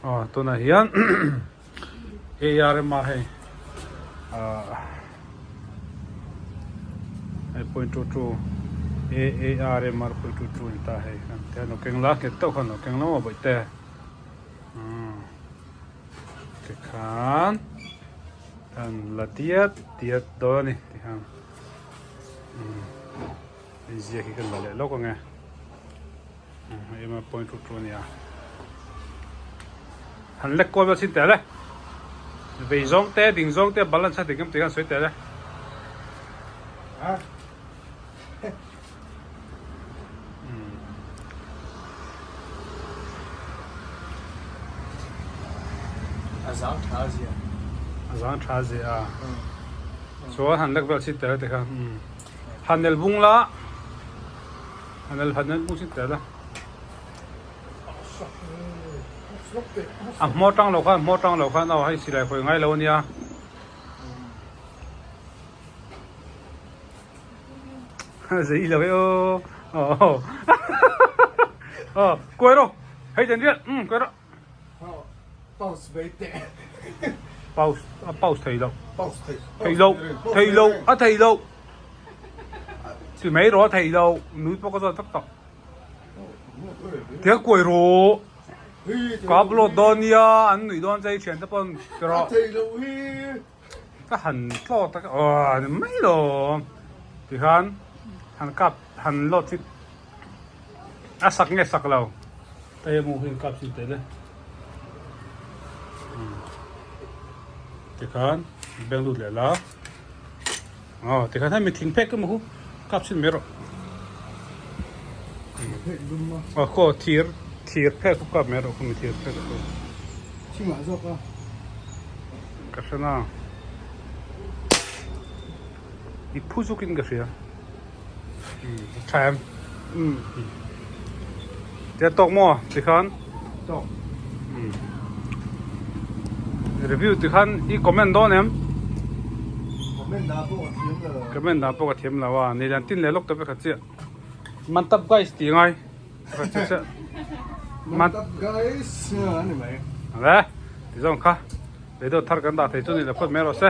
Aw tunah hian ARM a hei ahh hei point two two AARMR point two two a ni ta hei te hian lo keng la nghet deuh khan lo keng lo maw bawihte umm tikhan an la diat diat dawn a ni tikhan umm inziak hi kan la leh lawk ang e. Hei ema point two two ania han lek kual vel chin tel e vei zawng te ding zawng te balance a ding em tih khan sawi tel e A zang tha zia a zang tha zia a chuan han lek vel chin tel e tikhan han nel bung la. A nal han nal bawk tel a. A hmaw tang lo khan hmaw tang lo khan aw hei silai hawi ngai lo ania. Zei lo e aw. Aw. Aw kuai rawh. Hei den riat. Um kuai rawh. Pause mai teh. Pause a pause thei lo. Pause thei. Thei lo. Thei lo. A thei lo. Ti mai rawh a thei lo. Nui pawh ka zawt vek tawh. Tia kuai rawh. Ka upload dawn nia an nuih dawn che i thiante pawn ti rawh. A thei lo hi. Ka han tlawt a aw ni mai lo. Tikhan han kap han load hi a sak nge sak lo. Hei a mu hi kap chin tel e. Tikhan beng lut leh la. Aw tikhan hemi thing phek emaw khu kap chin mai rawh. Aw khaw thir thir phek khu kap mai rawh khumi thir phek khu. Chhingah zawk a. Ka hre na. I phu zukin ka hria. Tha em? Tia tawk maw tikhan? Tawk. Review tikhan i comment dawn em? Comment dah pawh ka thiam lo. Comment dah pawh ka thiam lo a, ni lian tin leh lawk ta vek kha chiah. Mantap guys tih ngai. Kha chiah chiah. Mantap guys ani mai. Ale, ti zawng kha. Video thar kan dah thei chu ni lo phawt mai rawh se.